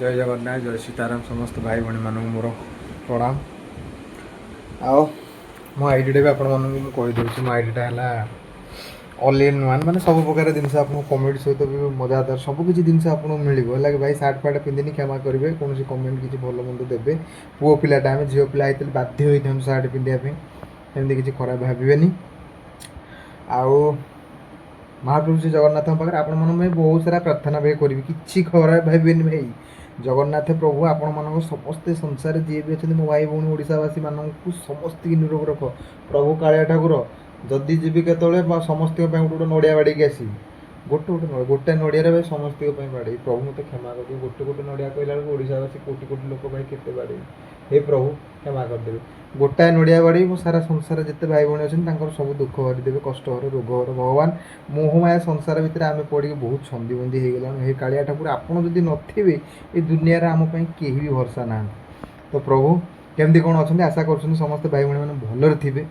ଜୟ ଜଗନ୍ନାଥ, ଜୟ ସୀତାରାମ। ସମସ୍ତ ଭାଇ ଭଉଣୀମାନଙ୍କୁ ମୋର ପ୍ରଣାମ। ଆଉ ମୋ ଆଇଡ଼ିଟା ବି ଆପଣମାନଙ୍କୁ ମୁଁ କହିଦେଉଛି। ମୋ ଆଇଡ଼ିଟା ହେଲା ଅଲ୍ ଇନ୍ ୱାନ୍, ମାନେ ସବୁ ପ୍ରକାର ଜିନିଷ ଆପଣଙ୍କୁ କମେଡ଼ି ସହିତ ବି ମଜାଦାର ସବୁ କିଛି ଜିନିଷ ଆପଣଙ୍କୁ ମିଳିବ। ହେଲା କି ଭାଇ, ସାର୍ଟ ଫାର୍ଟ ପିନ୍ଧିନି, କ୍ଷମା କରିବେ। କୌଣସି କମେଣ୍ଟ କିଛି ଭଲ ମନ୍ଦ ଦେବେ। ପୁଅ ପିଲାଟା ଆମେ, ଝିଅ ପିଲା ହେଇଥିଲେ ବାଧ୍ୟ ହୋଇଥାନ୍ତୁ ସାର୍ଟ ପିନ୍ଧିବା ପାଇଁ। ସେମିତି କିଛି ଖରାପ ଭାବିବେନି। ଆଉ ମହାପ୍ରଭୁ ଶ୍ରୀ ଜଗନ୍ନାଥଙ୍କ ପାଖରେ ଆପଣମାନଙ୍କ ପାଇଁ ବହୁତ ସାରା ପ୍ରାର୍ଥନା ଭାଇ କରିବି। କିଛି ଖରାପ ଭାବିବେନି ଭାଇ। ଜଗନ୍ନାଥ ପ୍ରଭୁ ଆପଣମାନଙ୍କ ସମସ୍ତେ ସଂସାରରେ ଯିଏ ବି ଅଛନ୍ତି, ମୋ ଭାଇ ଭଉଣୀ ଓଡ଼ିଶାବାସୀମାନଙ୍କୁ ସମସ୍ତଙ୍କୁ ନିରୋଗ ରଖ ପ୍ରଭୁ କାଳିଆ ଠାକୁର। ଯଦି ଯିବି କେତେବେଳେ ବା ସମସ୍ତଙ୍କ ପାଇଁ ଗୋଟେ ଗୋଟେ ନଡ଼ିଆ ବାଡ଼େଇକି ଆସିବି। ଗୋଟେ ଗୋଟେ ନଡ଼ିଆ, ଗୋଟେ ନଡ଼ିଆରେ ଭାଇ ସମସ୍ତଙ୍କ ପାଇଁ ବାଡ଼େଇବି। ପ୍ରଭୁ, ମୋତେ କ୍ଷମା କରିଦିଅ। ଗୋଟେ ଗୋଟେ ନଡ଼ିଆ କହିଲା ବେଳକୁ ଓଡ଼ିଶାବାସୀ କୋଟି କୋଟି ଲୋକ ଭାଇ, କେତେ ବାଡ଼େଇବି? ହେ ପ୍ରଭୁ, କ୍ଷମା କରିଦେବେ। ଗୋଟାଏ ନଡ଼ିଆ ବାଡ଼େଇ ମୋ ସାରା ସଂସାର ଯେତେ ଭାଇ ଭଉଣୀ ଅଛନ୍ତି, ତାଙ୍କର ସବୁ ଦୁଃଖ ହରିଦେବେ, କଷ୍ଟ ହର, ରୋଗ ହର। ଭଗବାନ, ମୋହମାୟା ସଂସାର ଭିତରେ ଆମେ ପଡ଼ିକି ବହୁତ ଛନ୍ଦିବନ୍ଦି ହେଇଗଲାଣି। ହେ କାଳିଆ ଠାକୁର, ଆପଣ ଯଦି ନଥିବେ, ଏ ଦୁନିଆରେ ଆମ ପାଇଁ କେହି ବି ଭରସା ନାହାନ୍ତି। ତ ପ୍ରଭୁ, କେମିତି କ'ଣ ଅଛନ୍ତି? ଆଶା କରୁଛନ୍ତି ସମସ୍ତେ ଭାଇ ଭଉଣୀମାନେ ଭଲରେ ଥିବେ,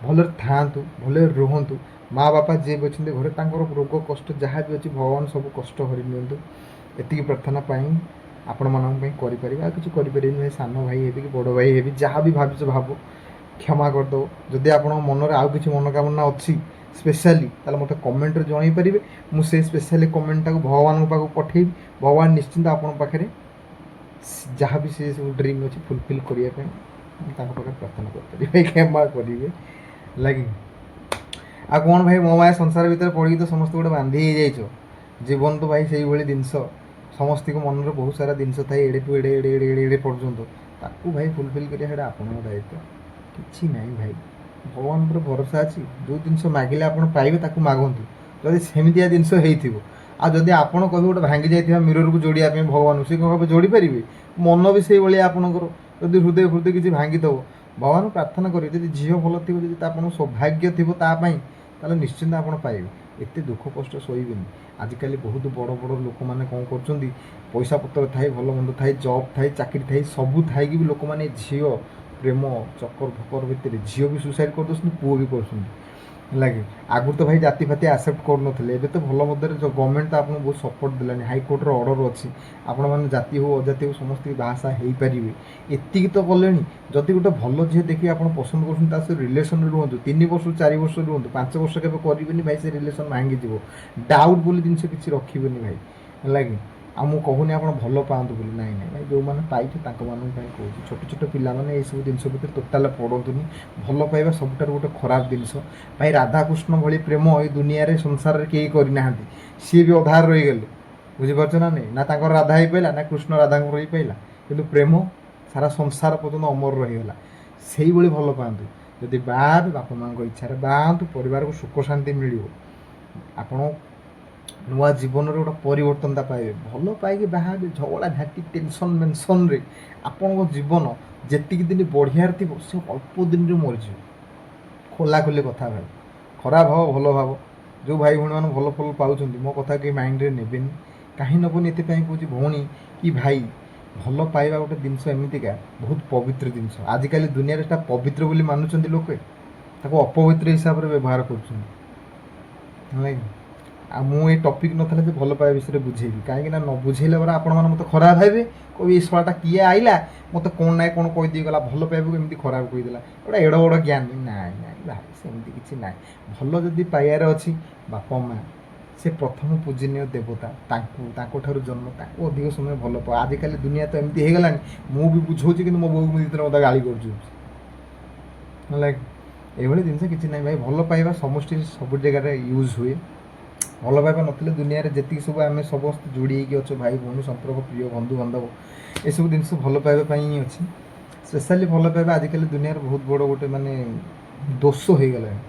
ଭଲରେ ଥାଆନ୍ତୁ, ଭଲରେ ରୁହନ୍ତୁ। ମା ବାପା ଯିଏ ବି ଅଛନ୍ତି ଘରେ, ତାଙ୍କର ରୋଗ କଷ୍ଟ ଯାହା ବି ଅଛି, ଭଗବାନ ସବୁ କଷ୍ଟ ହରି ନିଅନ୍ତୁ। ଏତିକି ପ୍ରାର୍ଥନା ପାଇଁ ଆପଣମାନଙ୍କ ପାଇଁ କରିପାରିବେ, ଆଉ କିଛି କରିପାରିବିନି ଭାଇ। ସାନ ଭାଇ ହେବି କି ବଡ଼ ଭାଇ ହେବି, ଯାହା ବି ଭାବିଛ ଭାବ, କ୍ଷମା କରିଦେବ। ଯଦି ଆପଣଙ୍କ ମନରେ ଆଉ କିଛି ମନୋକାମନା ଅଛି ସ୍ପେଶାଲି, ତାହେଲେ ମୋତେ କମେଣ୍ଟରେ ଜଣାଇ ପାରିବେ। ମୁଁ ସେଇ ସ୍ପେଶାଲି କମେଣ୍ଟଟାକୁ ଭଗବାନଙ୍କ ପାଖକୁ ପଠେଇବି। ଭଗବାନ ନିଶ୍ଚିନ୍ତ ଆପଣଙ୍କ ପାଖରେ ଯାହା ବି ସେ ସବୁ ଡ୍ରିମ୍ ଅଛି, ଫୁଲଫିଲ୍ କରିବା ପାଇଁ ମୁଁ ତାଙ୍କ ପାଖରେ ପ୍ରାର୍ଥନା କରିପାରିବି ଭାଇ। କ୍ଷମା କରିବେ ଲାଗି। ଆଉ କ'ଣ ଭାଇ, ମୋ ମାୟା ସଂସାର ଭିତରେ ପଡ଼ିକି ତ ସମସ୍ତେ ଗୋଟେ ବାନ୍ଧି ହେଇଯାଇଛ। ଜୀବନ ତ ଭାଇ ସେଇଭଳି ଜିନିଷ। ସମସ୍ତଙ୍କ ମନରେ ବହୁତ ସାରା ଜିନିଷ ଥାଏ, ଏଡ଼େ ଟୁ ଏଡ଼େ ଏଡ଼େ ଏଡ଼େ ଏଡ଼େ ଏଡ଼େ ପର୍ଯ୍ୟନ୍ତ। ତାକୁ ଭାଇ ଫୁଲଫିଲ୍ କରିବା, ସେଇଟା ଆପଣଙ୍କ ଦାୟିତ୍ୱ। କିଛି ନାହିଁ ଭାଇ, ଭଗବାନ ଉପରେ ଭରସା ଅଛି। ଯେଉଁ ଜିନିଷ ମାଗିଲେ ଆପଣ ପାଇବେ, ତାକୁ ମାଗନ୍ତୁ, ଯଦି ସେମିତିଆ ଜିନିଷ ହେଇଥିବ। ଆଉ ଯଦି ଆପଣ କହିବେ ଗୋଟେ ଭାଙ୍ଗି ଯାଇଥିବା ମିରରକୁ ଯୋଡ଼ିବା ପାଇଁ ଭଗବାନଙ୍କୁ, ସେ କ'ଣ କେବେ ଯୋଡ଼ି ପାରିବେ? ମନ ବି ସେଇଭଳିଆ ଆପଣଙ୍କର। ଯଦି ହୃଦୟ ହୃଦୟ କିଛି ଭାଙ୍ଗିଥିବ, ଭଗବାନଙ୍କୁ ପ୍ରାର୍ଥନା କରିବେ। ଯଦି ଝିଅ ଭଲ ଥିବ, ଯଦି ତା ଆପଣଙ୍କ ସୌଭାଗ୍ୟ ଥିବ ତା ପାଇଁ, ତାହେଲେ ନିଶ୍ଚିନ୍ତ ଆପଣ ପାଇବେ। ଏତେ ଦୁଃଖ କଷ୍ଟ ସହିବେନି। ଆଜିକାଲି ବହୁତ ବଡ଼ ବଡ଼ ଲୋକମାନେ କ'ଣ କରୁଛନ୍ତି? ପଇସା ପତ୍ର ଥାଇ, ଭଲ ମନ୍ଦ ଥାଇ, ଜବ୍ ଥାଇ, ଚାକିରି ଥାଇ, ସବୁ ଥାଇକି ବି ଲୋକମାନେ ଝିଅ ପ୍ରେମ ଚକର ଫକର ଭିତରେ ଝିଅ ବି ସୁସାଇଡ଼୍ କରିଦେଉଛନ୍ତି, ପୁଅ ବି କରୁଛନ୍ତି। ହେଲା କି? ଆଗରୁ ତ ଭାଇ ଜାତି ଫାତି ଆକ୍ସେପ୍ଟ କରୁନଥିଲେ। ଏବେ ତ ଭଲ ମଧ୍ୟରେ ଗଭର୍ଣ୍ଣମେଣ୍ଟ ତ ଆପଣଙ୍କୁ ବହୁତ ସପୋର୍ଟ ଦେଲାଣି। ହାଇକୋର୍ଟର ଅର୍ଡ଼ର ଅଛି, ଆପଣମାନେ ଜାତି ହଉ ଅଜାତି ହଉ, ସମସ୍ତେ ବି ବାହାସାହା ହେଇପାରିବେ। ଏତିକି ତ କଲେଣି। ଯଦି ଗୋଟେ ଭଲ ଝିଅ ଦେଖି ଆପଣ ପସନ୍ଦ କରୁଛନ୍ତି, ତା ସହିତ ରିଲେସନରେ ରୁହନ୍ତୁ। 3 ବର୍ଷ, 4 ବର୍ଷ ରୁହନ୍ତୁ। 5 ବର୍ଷ କେବେ କରିବେନି ଭାଇ, ସେ ରିଲେସନ୍ ଭାଙ୍ଗିଯିବ। ଡାଉଟ୍ ବୋଲି ଜିନିଷ କିଛି ରଖିବେନି ଭାଇ। ହେଲା କି? ଆଉ ମୁଁ କହୁନି ଆପଣ ଭଲ ପାଆନ୍ତୁ ବୋଲି। ନାଇଁ ନାଇଁ ଭାଇ, ଯେଉଁମାନେ ପାଇଛ ତାଙ୍କମାନଙ୍କ ପାଇଁ କହୁଛି। ଛୋଟ ଛୋଟ ପିଲାମାନେ ଏଇସବୁ ଜିନିଷ ଭିତରେ ଟୋଟାଲ୍ ପଡ଼ନ୍ତୁନି। ଭଲ ପାଇବା ସବୁଠାରୁ ଗୋଟେ ଖରାପ ଜିନିଷ ଭାଇ। ରାଧାକୃଷ୍ଣ ଭଳି ପ୍ରେମ ଏଇ ଦୁନିଆରେ, ସଂସାରରେ କେହି କରିନାହାନ୍ତି। ସିଏ ବି ଅଧାରେ ରହିଗଲେ। ବୁଝିପାରୁଛ ନା ନାଇଁ? ନା ତାଙ୍କର ରାଧା ହେଇପାରିଲା, ନା କୃଷ୍ଣ ରାଧାଙ୍କର ହେଇପାରିଲା। କିନ୍ତୁ ପ୍ରେମ ସାରା ସଂସାର ପର୍ଯ୍ୟନ୍ତ ଅମର ରହିଗଲା। ସେଇଭଳି ଭଲ ପାଆନ୍ତୁ। ଯଦି ବାହା ହେବେ, ବାପା ମାଆଙ୍କ ଇଚ୍ଛାରେ ବାହା ହୁଅନ୍ତୁ। ପରିବାରକୁ ସୁଖ ଶାନ୍ତି ମିଳିବ। ଆପଣ ନୂଆ ଜୀବନରେ ଗୋଟେ ପରିବର୍ତ୍ତନଟା ପାଇବେ। ଭଲ ପାଇକି ବାହା ହେବେ, ଝଗଡ଼ା ଝାଟି ଟେନସନ୍ ମେନସନ୍ରେ ଆପଣଙ୍କ ଜୀବନ ଯେତିକି ଦିନ ବଢ଼ିଆରେ ଥିବ, ସେ ଅଳ୍ପ ଦିନରେ ମରିଯିବ। ଖୋଲାଖୋଲି କଥା ଭାଇ। ଖରାପ ଭାବ, ଭଲ ଭାବ, ଯେଉଁ ଭାଇ ଭଉଣୀମାନେ ଭଲ ଭଲ ପାଉଛନ୍ତି, ମୋ କଥା କେହି ମାଇଣ୍ଡରେ ନେବେନି। କାହିଁ ନେବନି? ଏଥିପାଇଁ କହୁଛି ଭଉଣୀ କି ଭାଇ, ଭଲ ପାଇବା ଗୋଟେ ଜିନିଷ ଏମିତିକା ବହୁତ ପବିତ୍ର ଜିନିଷ। ଆଜିକାଲି ଦୁନିଆରେ ସେଟା ପବିତ୍ର ବୋଲି ମାନୁଛନ୍ତି ଲୋକେ, ତାକୁ ଅପବିତ୍ର ହିସାବରେ ବ୍ୟବହାର କରୁଛନ୍ତି। ହେଲା କି? ଆଉ ମୁଁ ଏଇ ଟପିକ୍ ନଥିଲା ଯେ ଭଲ ପାଇବା ବିଷୟରେ ବୁଝେଇବି। କାହିଁକି ନା ନ ବୁଝେଇଲା ପରେ ଆପଣମାନେ ମୋତେ ଖରାପ ଭାବିବେ। କହିବେ, "ଏଇ ଶଳାଟା କିଏ ଆଇଲା, ମୋତେ କ'ଣ ନାଇଁ କ'ଣ କହିଦେଇ ଗଲା, ଭଲ ପାଇବାକୁ ଏମିତି ଖରାପ କହିଦେଲା, ଗୋଟେ ଏଡ଼େ ବଡ଼ ଜ୍ଞାନୀ।" ନାଇଁ ନାଇଁ ଭାଇ, ସେମିତି କିଛି ନାହିଁ। ଭଲ ଯଦି ପାଇବାର ଅଛି, ବାପା ମା ସେ ପ୍ରଥମ ପୂଜନୀୟ ଦେବତା। ତାଙ୍କୁ, ତାଙ୍କଠାରୁ ଜନ୍ମ, ତାଙ୍କୁ ଅଧିକ ସମୟ ଭଲ ପାଅ। ଆଜିକାଲି ଦୁନିଆ ତ ଏମିତି ହେଇଗଲାଣି, ମୁଁ ବି ବୁଝଉଛି, କିନ୍ତୁ ମୋ ବୋଉକୁ ମୁଁ ଦୁଇଥର ମୋତେ ଗାଳି କରୁଛି। ହେଲା କି? ଏଇଭଳି ଜିନିଷ କିଛି ନାହିଁ ଭାଇ। ଭଲ ପାଇବା ସମସ୍ତେ ସବୁ ଜାଗାରେ ୟୁଜ୍ ହୁଏ। ଭଲ ପାଇବା ନଥିଲେ ଦୁନିଆରେ ଯେତିକି ସବୁ ଆମେ ସମସ୍ତେ ଯୋଡ଼ି ହେଇକି ଅଛୁ, ଭାଇ ଭଉଣୀ ସମ୍ପର୍କ, ପ୍ରିୟ ବନ୍ଧୁବାନ୍ଧବ, ଏସବୁ ଜିନିଷ ଭଲ ପାଇବା ପାଇଁ ହିଁ ଅଛି। ସ୍ପେଶାଲି ଭଲ ପାଇବା ଆଜିକାଲି ଦୁନିଆରେ ବହୁତ ବଡ଼ ଗୋଟେ ମାନେ ଦୋଷ ହେଇଗଲାଣି।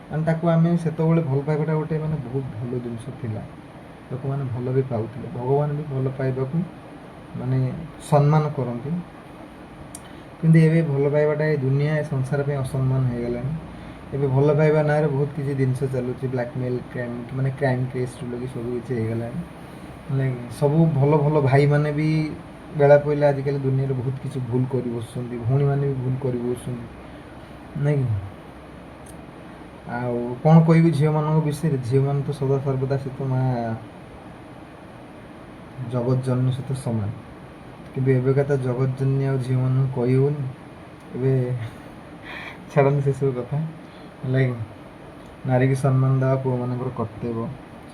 ମାନେ ତାକୁ ଆମେ ସେତେବେଳେ ଭଲ ପାଇବାଟା ଗୋଟେ ମାନେ ବହୁତ ଭଲ ଜିନିଷ ଥିଲା। ଲୋକମାନେ ଭଲ ବି ପାଉଥିଲେ, ଭଗବାନ ବି ଭଲ ପାଇବାକୁ ମାନେ ସମ୍ମାନ କରନ୍ତି। କିନ୍ତୁ ଏବେ ଭଲ ପାଇବାଟା ଏ ଦୁନିଆ, ଏ ସଂସାର ପାଇଁ ଅସମ୍ମାନ ହେଇଗଲାଣି। ଏବେ ଭଲ ପାଇବା ନାଁରେ ବହୁତ କିଛି ଜିନିଷ ଚାଲୁଛି। ବ୍ଲାକମେଲ୍, କ୍ରାଇମ୍, ମାନେ କ୍ରାଇମ୍ କେସ୍ରୁ ଲାଗି ସବୁ କିଛି ହେଇଗଲାଣି। ମାନେ ସବୁ ଭଲ ଭଲ ଭାଇମାନେ ବି ବେଳା ପଇଲେ ଆଜିକାଲି ଦୁନିଆରେ ବହୁତ କିଛି ଭୁଲ କରି ବସୁଛନ୍ତି। ଭଉଣୀମାନେ ବି ଭୁଲ କରି ବସୁଛନ୍ତି, ନାଇଁ କି? ଆଉ କ'ଣ କହିବି ଝିଅମାନଙ୍କ ବିଷୟରେ? ଝିଅମାନେ ତ ସଦା ସର୍ବଦା ସେ ତ ମା ଜଗତ ଜନନୀ ସହିତ ସମାନ। କିନ୍ତୁ ଏବେକା ତ ଜଗତ ଜନନୀ ଆଉ ଝିଅମାନଙ୍କୁ କହି ହେଉନି ଏବେ। ଛାଡ଼ନ୍ତୁ ସେସବୁ କଥା, ହେଲା କି? ନାରୀକି ସମ୍ମାନ ଦେବା ପୁଅମାନଙ୍କର କର୍ତ୍ତବ୍ୟ।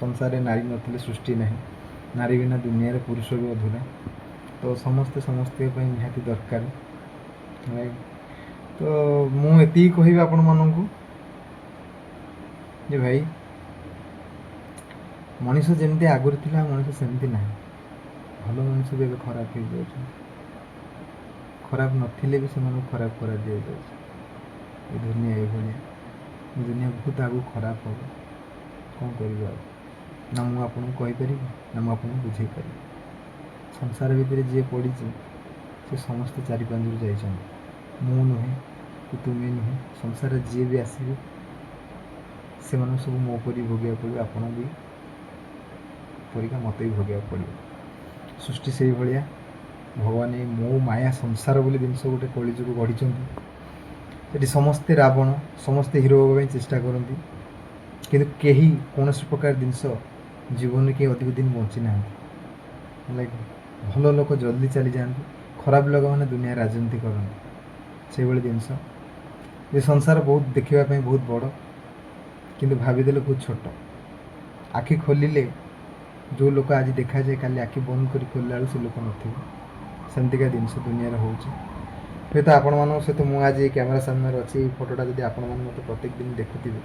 ସଂସାରରେ ନାରୀ ନଥିଲେ ସୃଷ୍ଟି ନାହିଁ। ନାରୀ ବିନା ଦୁନିଆରେ ପୁରୁଷ ବି ଅଧୁରା। ତ ସମସ୍ତେ ସମସ୍ତଙ୍କ ପାଇଁ ନିହାତି ଦରକାର, ହେଲା କି? ତ ମୁଁ ଏତିକି କହିବି ଆପଣମାନଙ୍କୁ ଯେ ଭାଇ, ମଣିଷ ଯେମିତି ଆଗରୁ ଥିଲା, ମଣିଷ ସେମିତି ନାହିଁ। ଭଲ ମଣିଷ ବି ଏବେ ଖରାପ ହେଇଯାଉଛନ୍ତି। ଖରାପ ନଥିଲେ ବି ସେମାନଙ୍କୁ ଖରାପ କରାଦିଆଯାଉଛି। ଏ ଦୁନିଆ ଏଇଭଳିଆ। ଏ ଦୁନିଆ ବହୁତ ଆଗକୁ ଖରାପ ହେବ। କ'ଣ କରିବି ଆଉ? ନା ମୁଁ ଆପଣଙ୍କୁ କହିପାରିବି, ନା ମୁଁ ଆପଣଙ୍କୁ ବୁଝେଇ ପାରିବି। ସଂସାର ଭିତରେ ଯିଏ ପଡ଼ିଛି, ସେ ସମସ୍ତେ ଚାରି ପାଞ୍ଚରୁ ଯାଇଛନ୍ତି। ମୁଁ ନୁହେଁ କି ତୁମେ ନୁହେଁ, ସଂସାରରେ ଯିଏ ବି ଆସିବେ, ସେମାନଙ୍କୁ ସବୁ ମୋ ପରି ଭୋଗିବାକୁ ପଡ଼ିବ। ଆପଣ ବି ପରିକା ମୋତେ ବି ଭୋଗିବାକୁ ପଡ଼ିବ। ସୃଷ୍ଟି ସେଇଭଳିଆ। ଭଗବାନ ଏଇ ମୋ ମାୟା ସଂସାର ବୋଲି ଜିନିଷ ଗୋଟେ କଳିଯୁଗ ଗଢ଼ିଛନ୍ତି। ସେଠି ସମସ୍ତେ ରାବଣ, ସମସ୍ତେ ହିରୋ ହେବା ପାଇଁ ଚେଷ୍ଟା କରନ୍ତି, କିନ୍ତୁ କେହି କୌଣସି ପ୍ରକାର ଜିନିଷ ଜୀବନରେ କେହି ଅଧିକ ଦିନ ବଞ୍ଚି ନାହାନ୍ତି, ହେଲା କି? ଭଲ ଲୋକ ଜଲ୍ଦି ଚାଲିଯାଆନ୍ତି, ଖରାପ ଲୋକମାନେ ଦୁନିଆ ରାଜନୀତି କରନ୍ତି। ସେଇଭଳି ଜିନିଷ। ଏ ସଂସାର ବହୁତ ଦେଖିବା ପାଇଁ ବହୁତ ବଡ଼, କିନ୍ତୁ ଭାବିଦେଲେ ବହୁତ ଛୋଟ। ଆଖି ଖୋଲିଲେ ଯେଉଁ ଲୋକ ଆଜି ଦେଖାଯାଏ, କାଲି ଆଖି ବନ୍ଦ କରି ଖୋଲିଲା ବେଳକୁ ସେ ଲୋକ ନଥିବ। ସେମିତିକା ଜିନିଷ ଦୁନିଆରେ ହେଉଛି। ହୁଏତ ଆପଣମାନଙ୍କ ସହିତ ମୁଁ ଆଜି ଏଇ କ୍ୟାମେରା ସାମ୍ନାରେ ଅଛି। ଏଇ ଫଟୋଟା ଯଦି ଆପଣମାନେ ମୋତେ ପ୍ରତ୍ୟେକ ଦିନ ଦେଖୁଥିବେ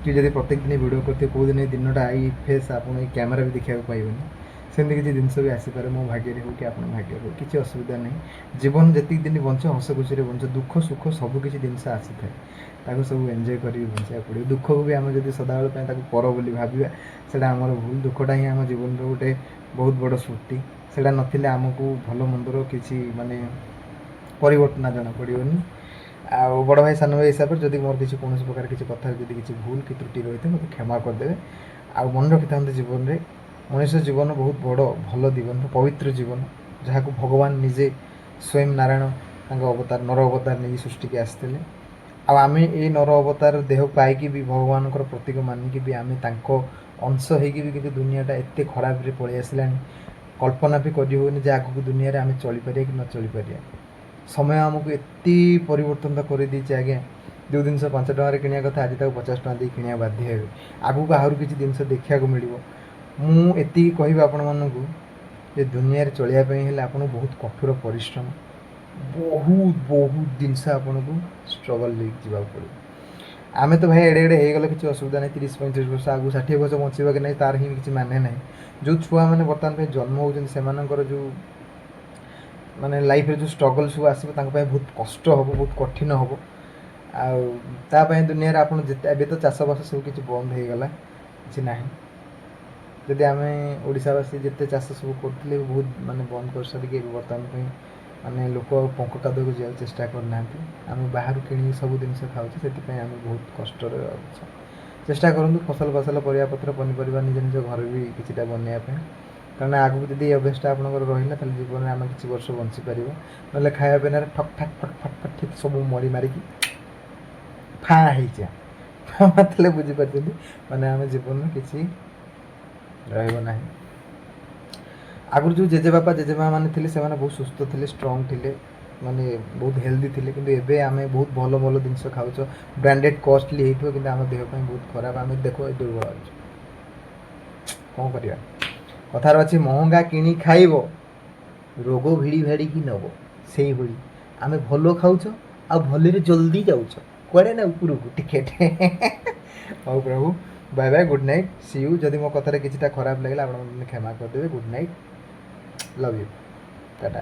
କି ଯଦି ପ୍ରତ୍ୟେକ ଦିନ ଭିଡ଼ିଓ କରିଥିବେ, କେଉଁ ଦିନ ଏଇ ଦିନଟା ଏଇ ଫେସ୍ ଆପଣ ଏଇ କ୍ୟାମେରା ବି ଦେଖିବାକୁ ପାଇବେନି। ସେମିତି କିଛି ଜିନିଷ ବି ଆସିପାରେ, ମୋ ଭାଗ୍ୟରେ ହେଉ କି ଆପଣଙ୍କ ଭାଗ୍ୟରେ ହେଉ। କିଛି ଅସୁବିଧା ନାହିଁ। ଜୀବନ ଯେତିକି ଦିନ ବଞ୍ଚ, ହସ ଖୁସିରେ ବଞ୍ଚ। ଦୁଃଖ ସୁଖ ସବୁ କିଛି ଜିନିଷ ଆସିଥାଏ, ତାକୁ ସବୁ ଏନ୍ଜୟ କରିକି ବଞ୍ଚିବାକୁ ପଡ଼ିବ। ଦୁଃଖକୁ ବି ଆମେ ଯଦି ସଦାବେଳ ପାଇଁ ତାକୁ ପର ବୋଲି ଭାବିବା, ସେଇଟା ଆମର ଭୁଲ। ଦୁଃଖଟା ହିଁ ଆମ ଜୀବନର ଗୋଟେ ବହୁତ ବଡ଼ ସ୍ମୃତି। ସେଇଟା ନଥିଲେ ଆମକୁ ଭଲ ମନ୍ଦର କିଛି ମାନେ ପରିବର୍ତ୍ତନ ଜଣାପଡ଼ିବନି। ଆଉ ବଡ଼ ଭାଇ ସାନ ଭାଇ ହିସାବରେ ଯଦି ମୋର କିଛି କୌଣସି ପ୍ରକାର କିଛି କଥା ଯଦି କିଛି ଭୁଲ କି ତ୍ରୁଟି ରହିଥାଏ, ମୋତେ କ୍ଷମା କରିଦେବେ। ଆଉ ମନେ ରଖିଥାନ୍ତୁ, ଜୀବନରେ ମଣିଷ ଜୀବନ ବହୁତ ବଡ଼ ଭଲ ଜୀବନ, ପବିତ୍ର ଜୀବନ, ଯାହାକୁ ଭଗବାନ ନିଜେ ସ୍ୱୟଂ ନାରାୟଣ ତାଙ୍କ ଅବତାର, ନର ଅବତାର ନେଇକି ସୃଷ୍ଟିକି ଆସିଥିଲେ। ଆଉ ଆମେ ଏଇ ନର ଅବତାର ଦେହ ପାଇକି ବି, ଭଗବାନଙ୍କର ପ୍ରତୀକ ମାନିକି ବି, ଆମେ ତାଙ୍କ ଅଂଶ ହେଇକି ବି, କିନ୍ତୁ ଦୁନିଆଟା ଏତେ ଖରାପରେ ପଳେଇ ଆସିଲାଣି, କଳ୍ପନା ବି କରିହେଉନି ଯେ ଆଗକୁ ଦୁନିଆରେ ଆମେ ଚଳିପାରିବା କି ନ ଚଳିପାରିବା। ସମୟ ଆମକୁ ଏତେ ପରିବର୍ତ୍ତନ କରିଦେଇଛି ଆଜ୍ଞା, ଯେଉଁ ଜିନିଷ 5 ଟଙ୍କାରେ କିଣିବା କଥା, ଆଜି ତାକୁ 50 ଟଙ୍କା ଦେଇ କିଣିବା ବାଧ୍ୟ ହେବେ। ଆଗକୁ ଆହୁରି କିଛି ଜିନିଷ ଦେଖିବାକୁ ମିଳିବ। ମୁଁ ଏତିକି କହିବି ଆପଣମାନଙ୍କୁ ଯେ ଦୁନିଆରେ ଚଳିବା ପାଇଁ ହେଲେ ଆପଣଙ୍କୁ ବହୁତ କଠୋର ପରିଶ୍ରମ, ବହୁତ ବହୁତ ଜିନିଷ ଆପଣଙ୍କୁ ଷ୍ଟ୍ରଗଲ୍ ଦେଇକି ଯିବାକୁ ପଡ଼ିବ। ଆମେ ତ ଭାଇ ଏଡ଼େ ଏଡ଼େ ହେଇଗଲେ, କିଛି ଅସୁବିଧା ନାହିଁ। 30-35 ବର୍ଷ, ଆଗକୁ 60 ବର୍ଷ ବଞ୍ଚିବା କି ନାହିଁ, ତାର ହିଁ କିଛି ମାନେ ନାହିଁ। ଯେଉଁ ଛୁଆମାନେ ବର୍ତ୍ତମାନ ପାଇଁ ଜନ୍ମ ହେଉଛନ୍ତି, ସେମାନଙ୍କର ଯେଉଁ ମାନେ ଲାଇଫ୍ରେ ଯେଉଁ ଷ୍ଟ୍ରଗଲ୍ ସବୁ ଆସିବ, ତାଙ୍କ ପାଇଁ ବହୁତ କଷ୍ଟ ହେବ, ବହୁତ କଠିନ ହେବ। ଆଉ ତା ପାଇଁ ଦୁନିଆରେ ଆପଣ ଯେତେ, ଏବେ ତ ଚାଷବାସ ସବୁ କିଛି ବନ୍ଦ ହେଇଗଲା, କିଛି ନାହିଁ। ଯଦି ଆମେ ଓଡ଼ିଶାବାସୀ ଯେତେ ଚାଷ ସବୁ କରୁଥିଲେ, ବହୁତ ମାନେ ବନ୍ଦ କରିସାରିକି ଏବେ ବର୍ତ୍ତମାନ ପାଇଁ ମାନେ ଲୋକ ଆଉ ପଙ୍କ କାଦୁଅକୁ ଯିବାକୁ ଚେଷ୍ଟା କରୁନାହାନ୍ତି। ଆମେ ବାହାରୁ କିଣିକି ସବୁ ଜିନିଷ ଖାଉଛେ, ସେଥିପାଇଁ ଆମେ ବହୁତ କଷ୍ଟରେ ଅଛୁ। ଚେଷ୍ଟା କରନ୍ତୁ ଫସଲ ଫସଲ, ପରିବାପତ୍ର, ପନିପରିବା ନିଜ ନିଜ ଘରେ ବି କିଛିଟା ବନେଇବା ପାଇଁ। କାରଣ ଆଗକୁ ଯଦି ଏ ଅଭ୍ୟାସଟା ଆପଣଙ୍କର ରହିଲା, ତାହେଲେ ଜୀବନରେ ଆମେ କିଛି ବର୍ଷ ବଞ୍ଚିପାରିବା। ନହେଲେ ଖାଇବା ପିଇବାରେ ଠକ୍ ଠାକ୍ ଫଟ୍ ଫଟ୍ ଫଟ୍ ଠିକ୍ ସବୁ ମରି ମାରିକି ଫାଁ ହେଇଯିବା। ଫାଁ ମାରିଥିଲେ ବୁଝିପାରୁଛନ୍ତି, ମାନେ ଆମ ଜୀବନରେ କିଛି ରହିବ ନାହିଁ। ଆଗରୁ ଯେଉଁ ଜେଜେବାପା ଜେଜେମା ମାନେ ଥିଲେ, ସେମାନେ ବହୁତ ସୁସ୍ଥ ଥିଲେ, ଷ୍ଟ୍ରଙ୍ଗ ଥିଲେ, ମାନେ ବହୁତ ହେଲ୍ଦି ଥିଲେ। କିନ୍ତୁ ଏବେ ଆମେ ବହୁତ ଭଲ ଭଲ ଜିନିଷ ଖାଉଛ, ବ୍ରାଣ୍ଡେଡ଼, କଷ୍ଟଲି ହେଇଥିବ, କିନ୍ତୁ ଆମ ଦେହ ପାଇଁ ବହୁତ ଖରାପ। ଆମେ ଦେଖ ଦୁର୍ବଳ ଅଛୁ। କ'ଣ କରିବା? କଥାରେ ଅଛି, ମହଙ୍ଗା କିଣି ଖାଇବ, ରୋଗ ଭିଡ଼ି ଭାଡ଼ିକି ନେବ। ସେଇଭଳି ଆମେ ଭଲ ଖାଉଛ ଆଉ ଭଲରେ ଜଲ୍ଦି ଯାଉଛ କୁଆଡ଼େ ନା ଉପରକୁ ଟିକେଟ୍। ହଉ ପ୍ରଭୁ, bye bye, good night, see you. ଯଦି ମୋ କଥାରେ କିଛିଟା ଖରାପ ଲାଗିଲା, ଆପଣ ମୋତେ କ୍ଷମା କରିଦେବେ। Good night, love you, tata.